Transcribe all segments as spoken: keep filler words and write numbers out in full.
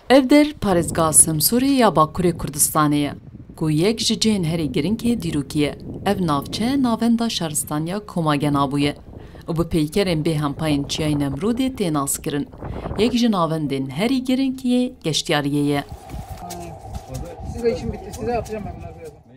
Ev der parêzgeha Semsûrê ya Bakurê Kurdistanê ye, ku yek ji cihên herî girîng yê dîrokî ye. Ev navçe navenda şaristaniya Komagena bûye û bi peykerên bêhempa yên Çiyayê Nemrûdê tê naskirin. Yek ji navendên herî girîng yê geştiyariyê ye.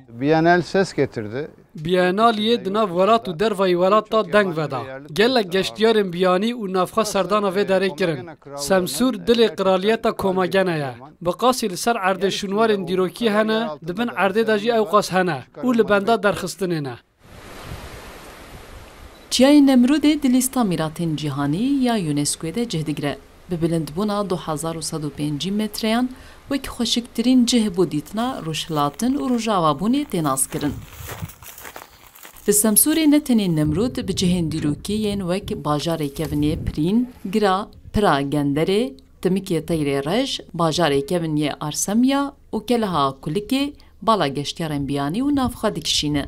Bienal ses getirdi. Bienaliyê di nav welat û dervayî welat de deng veda. Gelek geştiyarên biyanî û navxwe serdana vê derê kirin. Semsûr dilê qiraliyeta Komagene ye. Bi qasî li ser erdê şûnwarên dîrokî hene, di bin erdê de jî ewqas hene û li benda derxistinê ne. Çiyayê Nemrûdê di lîsta mîratên cîhanî ya UNESCOyê de cih digire. Bi bilindbûna du hezar û sed û pêncî metreyan wek xweşiktirîn cih bo dîtina rojhilatin û rojavabûnê tê naskirin. Li Semsûrê ne tenê Nemrûd bi cihên dîrokî yên wek bajarê kevin yê Pirîn, Gira, Pira, Genderê, Timikê Teyrê Rej, bajarê kevin yê Arsemya û Keleha Kulikê bala geştiyarên biyanî û navxwe dikişîne.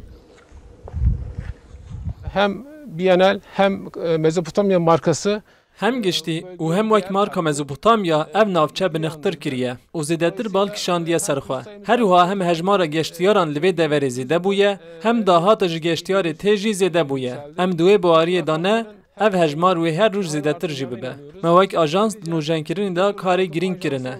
Hem Bienal hem e, Mezopotamya markası. Hem giştî û hem wek marka Mezopotamya ev navçe binixtir kiriye û zêdetir bal kişandiye ser xwe. Her wiha hem hejmara geştiyaran li vê deverê zêde bûye, hem dahata ji geştiyarê tê jî zêde bûye. Em di wê baweriyê de ne, ev hejmar wê her roj zêdetir jî bibe. Me wek ajans di nûjenkirinê de karê girîng kirine.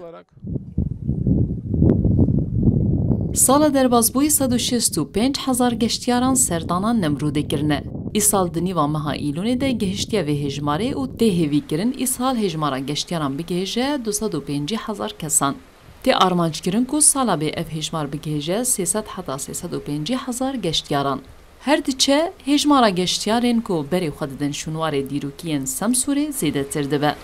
Sala derbasbûyî sed û şêst û pênc hezar geştiyaran serdana Nemrûdê kirine. Îsal di nîva meha Îlûnê de gihiştiye vê hêjmarê û tê hêvîkirin îsal hêjmara geştiyaran bigihêje du sed û pêncî hezar kesan. Tê armanckirin ku sala bê ev hêjmar bigihêje sê sed heta sê sed û pêncî hezar geştiyaran. Her diçe hêjmara geştiyarên ku berê xwe didin şûnwarê dîrokî yên Semsûrê zêdetir dibe.